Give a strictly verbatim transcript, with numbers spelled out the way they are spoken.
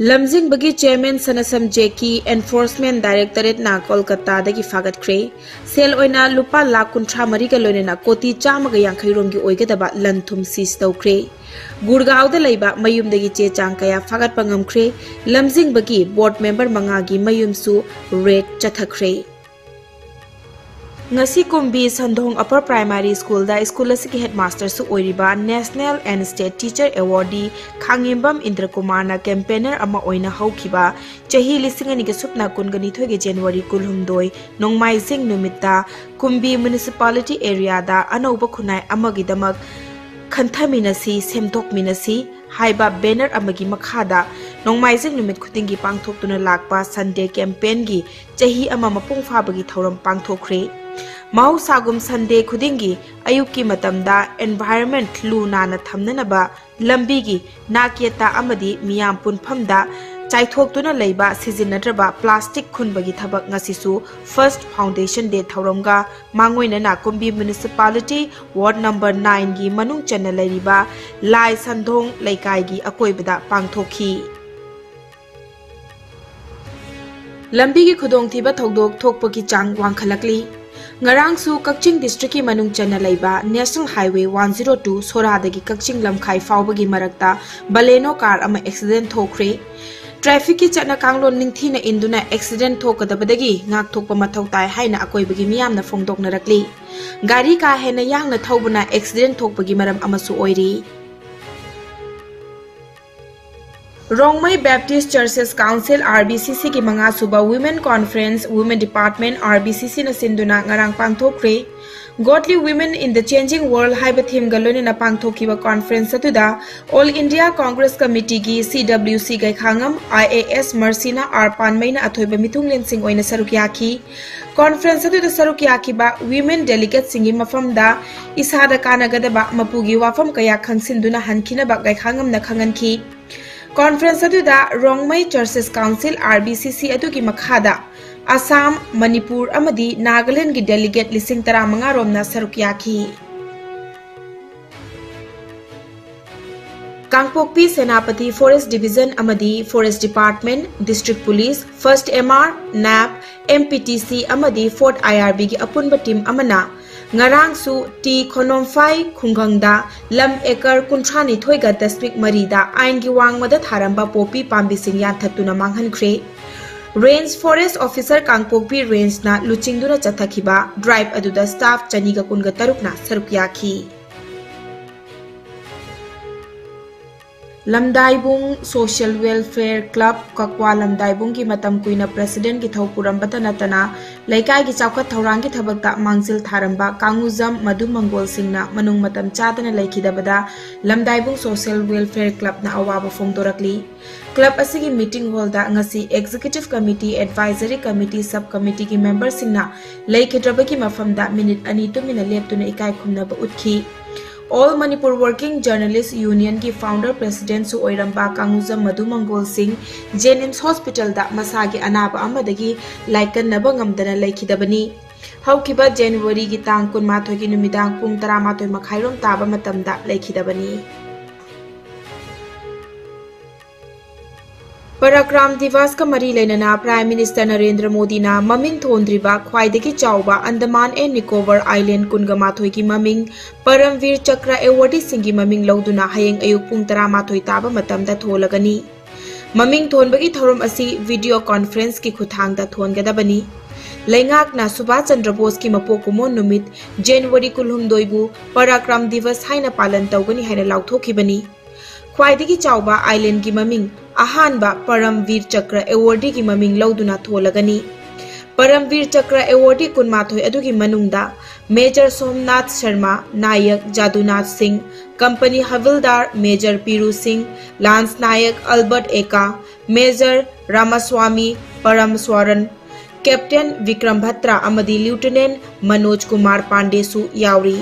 ꯂꯝꯖꯤꯡꯕꯒꯤ chairman ꯁꯅꯁꯝ ꯖꯦꯀꯤ Enforcement Directorate ꯅ ꯀꯣꯜꯀꯇꯥꯗꯒꯤ ꯐꯥꯒꯠꯈ꯭ꯔꯦ꯫ ꯁꯦꯜ ꯑꯣꯏꯅ ꯂꯨꯄꯥ ꯂꯥꯈ ꯀꯨꯟꯊ꯭ꯔꯥ ꯃꯔꯤꯒ ꯂꯣꯏꯅꯅ ꯀꯣꯇꯤ ꯆꯥꯝꯃꯒ ꯌꯥꯡꯈꯩ ꯔꯣꯝꯒꯤ ꯑꯣꯏꯒꯗꯕ ꯂꯟ ꯊꯨꯝ ꯁꯤꯖ ꯇꯧꯈ꯭ꯔꯦ꯫ ꯒꯨꯔꯒꯥꯎꯗ ꯂꯩꯕ ꯃꯌꯨꯝꯗꯒꯤ ꯆꯦ ꯆꯥꯡ ꯀꯌꯥ ꯐꯥꯒꯠꯄ ꯉꯝꯈ꯭ꯔꯦ꯫ ꯂꯝꯖꯤꯡꯕꯒꯤ ꯕꯣꯔꯗ ꯃꯦꯝꯕꯔ ꯃꯉꯥꯒꯤ ꯃꯌꯨꯝꯁꯨ ꯔꯦꯗ ꯆꯠꯊꯈ꯭ꯔꯦ꯫ ꯉꯁꯤ ꯀꯨꯝꯕꯤ ꯁꯟꯗꯣꯡ ꯑꯄꯔ ꯄ꯭ꯔꯥꯏꯃꯥꯔꯤ ꯁ꯭ꯀꯨꯜꯗ ꯁ꯭ꯀꯨꯜ ꯑꯁꯤꯒꯤ ꯍꯦꯗꯃꯥꯁꯇꯔꯁꯨ ꯑꯣꯏꯔꯤꯕ National and State Teacher Awardee ꯈꯥꯉꯦꯝꯕꯝ ꯏꯟꯗ꯭ꯔꯀꯨꯃꯥꯔꯅ ꯀꯦꯝꯄꯦꯅꯔ ꯑꯃ ꯑꯣꯏꯅ ꯍꯧꯈꯤꯕ ꯆꯍꯤ ꯂꯤꯁꯤꯡ ꯑꯅꯤꯒ ꯁꯨꯞꯅ ꯀꯨꯟꯒ ꯅꯤꯊꯣꯏꯒꯤ ꯖꯅꯋꯥꯔꯤ ꯀꯨꯟꯍꯨꯝꯗꯣꯏ ꯅꯣꯡꯃꯥꯏꯖꯤꯡ ꯅꯨꯃꯤꯠꯇ ꯀꯨꯝꯕꯤ ꯃ꯭ꯌꯨꯅꯤꯁꯤꯄꯥꯂꯤꯇꯤ ꯑꯦꯔꯤꯌꯥꯗ ꯑꯅꯧꯕ ꯈꯨꯟꯅꯥꯏ ꯑꯃꯒꯤꯗꯃꯛ ꯈꯟꯊꯃꯤꯟꯅꯁꯤ, ꯁꯦꯝꯗꯣꯛꯃꯤꯟꯅꯁꯤ ꯍꯥꯏꯕ ꯕꯦꯅꯔ ꯑꯃꯒꯤ ꯃꯈꯥꯗ ꯅꯣꯡꯃꯥꯏꯖꯤꯡ ꯅꯨꯃꯤꯠ ꯈꯨꯗꯤꯡꯒꯤ ꯄꯥꯡꯊꯣꯛꯇꯨꯅ ꯂꯥꯛꯄ ꯁꯟꯗꯦ ꯀꯦꯝꯄꯦꯟꯒꯤ ꯆꯍꯤ ꯑꯃ ꯃꯄꯨꯡ ꯐꯥꯕꯒꯤ ꯊꯧꯔꯝ ꯄꯥꯡꯊꯣꯛꯈ꯭ꯔꯦ꯫ ꯃꯍꯧꯁꯥꯒꯨꯝ ꯁꯟꯗꯦ ꯈꯨꯗꯤꯡꯒꯤ ꯑꯌꯨꯛꯀꯤ ꯃꯇꯝꯗ environment ꯂꯨ ꯅꯥꯟꯅ ꯊꯝꯅꯅꯕ ꯂꯝꯕꯤꯒꯤ ꯅꯥꯛ ꯌꯦꯠꯇ ꯑꯃꯗꯤ ꯃꯤꯌꯥꯝ ꯄꯨꯟꯐꯝꯗ ꯆꯥꯏꯊꯣꯛꯇꯨꯅ ꯂꯩꯕ ꯁꯤꯖꯤꯟꯅꯗ꯭ꯔꯕ ꯄ꯭ꯂꯥꯁꯇꯤꯛ ꯈꯨꯟꯕꯒꯤ ꯊꯕꯛ ꯉꯁꯤꯁꯨ First Foundation Day ꯊꯧꯔꯝꯒ ꯃꯥꯡꯑꯣꯏꯅꯅ ꯀꯨꯝꯕꯤ ꯃ꯭ꯌꯨꯅꯤꯁꯤꯄꯥꯂꯤꯇꯤ ꯋꯥꯔꯗ ꯅꯝꯕꯔ ꯅꯥꯏꯟꯒꯤ ꯃꯅꯨꯡ ꯆꯟꯅ ꯂꯩꯔꯤꯕ ꯂꯥꯏ ꯁꯟꯗꯣꯡ ꯂꯩꯀꯥꯏꯒꯤ ꯑꯀꯣꯏꯕꯗ ꯄꯥꯡꯊꯣꯛꯈꯤ꯫ ꯂꯝꯕꯤꯒꯤ ꯈꯨꯗꯣꯡꯊꯤꯕ ꯊꯧꯗꯣꯛ ꯊꯣꯛꯄꯒꯤ ꯆꯥꯡ ꯋꯥꯡꯈꯠꯂꯛꯂꯤ꯫ ꯉꯔꯥꯡꯁꯨ ꯀꯛꯆꯤꯡ ꯗꯤꯁꯇ꯭ꯔꯤꯛꯀꯤ ꯃꯅꯨꯡ ꯆꯟꯅ ꯂꯩꯕ National Highway one zero two ꯁꯣꯔꯥꯗꯒꯤ ꯀꯛꯆꯤꯡ ꯂꯝꯈꯥꯏ ꯐꯥꯎꯕꯒꯤ ꯃꯔꯛꯇ ꯕꯂꯦꯅꯣ ꯀꯥꯔ ꯑꯃ ꯑꯦꯛꯁꯤꯗꯦꯟ ꯊꯣꯛꯈ꯭ꯔꯦ꯫ ꯇ꯭ꯔꯥꯐꯤꯛꯀꯤ ꯆꯠꯅ ꯀꯥꯡꯂꯣꯟ ꯅꯤꯡꯊꯤꯅ ꯏꯟꯗꯨꯅ ꯑꯦꯛꯁꯤꯗꯦꯟ ꯊꯣꯛꯀꯗꯕꯗꯒꯤ ꯉꯥꯛꯊꯣꯛꯄ ꯃꯊꯧ ꯇꯥꯏ ꯍꯥꯏꯅ ꯑꯀꯣꯏꯕꯒꯤ ꯃꯤꯌꯥꯝꯅ ꯐꯣꯡꯗꯣꯛꯅꯔꯛꯂꯤ꯫ ꯒꯥꯔꯤ ꯀꯥ ꯍꯦꯟꯅ ꯌꯥꯡꯅ ꯊꯧꯕꯅ ꯑꯦꯛꯁꯤꯗꯦꯟ ꯊꯣꯛꯄꯒꯤ ꯃꯔꯝ ꯑꯃꯁꯨ ꯑꯣꯏꯔꯤ꯫ Rongmei Baptist Churches Council, R B C C ꯒꯤ ꯃꯉꯥꯁꯨꯕ Women Conference, Women Department, R B C C ꯅ ꯁꯤꯟꯗꯨꯅ ꯉꯔꯥꯡ ꯄꯥꯡꯊꯣꯛꯈ꯭ꯔꯦ꯫ Godly Women in the Changing World ꯍꯥꯏꯕ ꯊꯤꯝꯒ ꯂꯣꯏꯅꯅ ꯄꯥꯡꯊꯣꯛꯈꯤꯕ ꯀꯣꯟꯐ꯭ꯔꯦꯟꯁ ꯑꯗꯨꯗ All India Congress Committee ꯒꯤ C W C Gaikhangam, I A S Marsina R ꯄꯥꯟꯃꯩꯅ ꯑꯊꯣꯏꯕ ꯃꯤꯊꯨꯡꯂꯦꯟꯁꯤꯡ ꯑꯣꯏꯅ ꯁꯔꯨꯛ ꯌꯥꯈꯤ꯫ ꯀꯣꯟꯐ꯭ꯔꯦꯟꯁ ꯑꯗꯨꯗ ꯁꯔꯨꯛ ꯌꯥꯈꯤꯕ ꯋꯤꯃꯦꯟ ꯗꯦꯂꯤꯒꯦꯠꯁꯤꯡꯒꯤ ꯃꯐꯝꯗ ꯏꯁꯥꯗ ꯀꯥꯟꯅꯒꯗꯕ ꯃꯄꯨꯒꯤ ꯋꯥꯐꯝ ꯀꯌꯥ ꯈꯪꯁꯤꯟꯗꯨꯅ ꯍꯟꯈꯤꯅꯕ ꯒꯩꯈꯥꯉꯝꯅ ꯈꯪꯍꯟꯈꯤ꯫ ꯀꯣꯟꯐ꯭ꯔꯦꯟꯁ ꯑꯗꯨꯗ Rongmei Churches Council, R B C C ꯑꯗꯨꯒꯤ ꯃꯈꯥꯗ ꯑꯁꯥꯝ, ꯃꯅꯤꯄꯨꯔ ꯑꯃꯗꯤ ꯅꯥꯒꯥꯂꯦꯟꯗꯒꯤ ꯗꯦꯂꯤꯒꯦꯠ ꯂꯤꯁꯤꯡ ꯇꯔꯥꯃꯉꯥ ꯔꯣꯝꯅ ꯁꯔꯨꯛ ꯌꯥꯈꯤ꯫ ꯀꯥꯡꯄꯣꯛꯄꯤ ꯁꯦꯅꯥꯄꯇꯤ Forest Division ꯑꯃꯗꯤ Forest Department, District Police, First M R, NAB, M P T C ꯑꯃꯗꯤ Fourth I R B ꯒꯤ ꯑꯄꯨꯟꯕ team ꯑꯃꯅ ꯉꯔꯥꯡꯁꯨ ꯇꯤ ꯈꯣꯅꯣꯝꯐꯥꯏ ꯈꯨꯡꯒꯪꯗ ꯂꯝ acre ꯀꯨꯟꯊ꯭ꯔꯥ ꯅꯤꯊꯣꯏꯒ ꯗꯁꯃꯤꯛ ꯃꯔꯤꯗ ꯑꯥꯏꯟꯒꯤ ꯋꯥꯡꯃꯗ ꯊꯥꯔꯝꯕ ꯄꯣꯄꯤ ꯄꯥꯝꯕꯤꯁꯤꯡ ꯌꯥꯟꯊꯠꯇꯨꯅ ꯃꯥꯡꯍꯟꯈ꯭ꯔꯦ꯫ Range Forest Officer ꯀꯥꯡꯄꯣꯛꯄꯤ Rangeꯅ ꯂꯨꯆꯤꯡꯗꯨꯅ ꯆꯠꯊꯈꯤꯕ drive ꯑꯗꯨꯗ staff ꯆꯅꯤꯒ ꯀꯨꯟꯒ ꯇꯔꯨꯛꯅ ꯁꯔꯨꯛ ꯌꯥꯈꯤ꯫ ꯂꯝꯗꯥꯏꯕꯨꯡ Social Welfare Club ꯀꯛꯋꯥ ꯂꯝꯗꯥꯏꯕꯨꯡꯒꯤ ꯃꯇꯝ ꯀꯨꯏꯅ presidentꯀꯤ ꯊꯧ ꯄꯨꯔꯝꯕꯇ ꯅꯠꯇꯅ ꯂꯩꯀꯥꯏꯒꯤ ꯆꯥꯎꯈꯠ ꯊꯧꯔꯥꯡꯒꯤ ꯊꯕꯛꯇ ꯃꯥꯡꯖꯤꯜ ꯊꯥꯔꯝꯕ ꯀꯥꯡꯉꯨꯖꯝ ꯃꯗꯨ ꯃꯪꯒꯣꯜꯁꯤꯡꯅ ꯃꯅꯨꯡ ꯃꯇꯝ ꯆꯥꯗꯅ ꯂꯩꯈꯤꯗꯕꯗ ꯂꯝꯗꯥꯏꯕꯨꯡ Social Welfare Clubꯅ ꯑꯋꯥꯕ ꯐꯣꯡꯗꯣꯔꯛꯂꯤ꯫ Club ꯑꯁꯤꯒꯤ meeting hallꯗ ꯉꯁꯤ Executive Committee, Advisory Committee, Sub Committeeꯒꯤ memberꯁꯤꯡꯅ ꯂꯩꯈꯤꯗ꯭ꯔꯕꯒꯤ ꯃꯐꯝꯗ minute ꯑꯅꯤ ꯇꯨꯃꯤꯟꯅ ꯂꯦꯞꯇꯨꯅ ꯏꯀꯥꯏ ꯈꯨꯝꯅꯕ ꯎꯠꯈꯤ꯫ All Manipur Working Journalist Unionꯒꯤ founder presidentꯁꯨ ꯑꯣꯏꯔꯝꯕ ꯀꯥꯡꯉꯨꯖꯝ ꯃꯗꯨ ꯃꯪꯒꯣꯜꯁꯤꯡ JNIMS hospitalꯗ ꯃꯁꯥꯒꯤ ꯑꯅꯥꯕ ꯑꯃꯗꯒꯤ ꯂꯥꯏꯀꯠꯅꯕ ꯉꯝꯗꯅ ꯂꯩꯈꯤꯗꯕꯅꯤ꯫ ꯍꯧꯈꯤꯕ Januaryꯒꯤ ꯇꯥꯡ ꯀꯨꯟꯃꯥꯊꯣꯏꯒꯤ ꯅꯨꯃꯤꯗꯥꯡ ꯄꯨꯡ ꯇꯔꯥꯃꯥꯊꯣꯏ ꯃꯈꯥꯏꯔꯣꯝ ꯇꯥꯕ ꯃꯇꯝꯗ ꯂꯩꯈꯤꯗꯕꯅꯤ꯫ ꯄꯔꯥꯀ꯭ꯔꯥꯝ ꯗꯤꯋꯁꯀ ꯃꯔꯤ ꯂꯩꯅꯅ Prime Minister ꯅꯔꯦꯟꯗ꯭ꯔ ꯃꯣꯗꯤꯅ ꯃꯃꯤꯡ ꯊꯣꯟꯗ꯭ꯔꯤꯕ ꯈ꯭ꯋꯥꯏꯗꯒꯤ ꯆꯥꯎꯕ ꯑꯟꯗꯃꯥꯟ and Nicobar Island ꯀꯨꯟꯒ ꯃꯥꯊꯣꯏꯒꯤ ꯃꯃꯤꯡ ꯄꯔꯝ ꯚꯤꯔ ꯆꯀ꯭ꯔ awardee ꯁꯤꯡꯒꯤ ꯃꯃꯤꯡ ꯂꯧꯗꯨꯅ ꯍꯌꯦꯡ ꯑꯌꯨꯛ ꯄꯨꯡ ꯇꯔꯥꯃꯥꯊꯣꯏ ꯇꯥꯕ ꯃꯇꯝꯗ ꯊꯣꯜꯂꯒꯅꯤ꯫ ꯃꯃꯤꯡ ꯊꯣꯟꯕꯒꯤ ꯊꯧꯔꯝ ꯑꯁꯤ video conferenceꯀꯤ ꯈꯨꯠꯊꯥꯡꯗ ꯊꯣꯟꯒꯗꯕꯅꯤ꯫ ꯂꯩꯉꯥꯛꯅ ꯁꯨꯚꯥꯁ ꯆꯟꯗ꯭ꯔ ꯕꯣꯁꯀꯤ ꯃꯄꯣꯛ ꯀꯨꯝꯑꯣꯟ ꯅꯨꯃꯤꯠ January ꯀꯨꯟꯍꯨꯝꯗꯣꯏꯕꯨ ꯄꯔꯥꯀ꯭ꯔꯥꯝ ꯗꯤꯋꯁ ꯍꯥꯏꯅ ꯄꯥꯂꯟ ꯇꯧꯒꯅꯤ ꯍꯥꯏꯅ ꯂꯥꯎꯊꯣꯛꯈꯤꯕꯅꯤ꯫ ꯈ꯭ꯋꯥꯏꯗꯒꯤ ꯆꯥꯎꯕ islandꯒꯤ ꯃꯃꯤꯡ ꯑꯍꯥꯟꯕ ꯄꯔꯝ ꯚꯤꯔ ꯆꯀ꯭ꯔ awardee ꯒꯤ ꯃꯃꯤꯡ ꯂꯧꯗꯨꯅ ꯊꯣꯜꯂꯒꯅꯤ꯫ ꯄꯔꯝ ꯚꯤꯔ ꯆꯀ꯭ꯔ awardee ꯀꯨꯟꯃꯥꯊꯣꯏ ꯑꯗꯨꯒꯤ ꯃꯅꯨꯡꯗ Major ꯁꯣꯝꯅꯥꯊ ꯁꯔꯃ, ꯅꯥꯌꯛ ꯖꯥꯗꯨꯅꯥꯊ ꯁꯤꯡ, company ꯍꯕꯤꯜꯗꯥꯔ Major Piru Singh, Lance Naik Albert Ekka, Major Ramaswamy Parameswaran, Captain Bikram Batra ꯑꯃꯗꯤ Lieutenant ꯃꯅꯣꯖ ꯀꯨꯃꯥꯔ ꯄꯥꯟꯗꯦꯁꯨ ꯌꯥꯎꯔꯤ꯫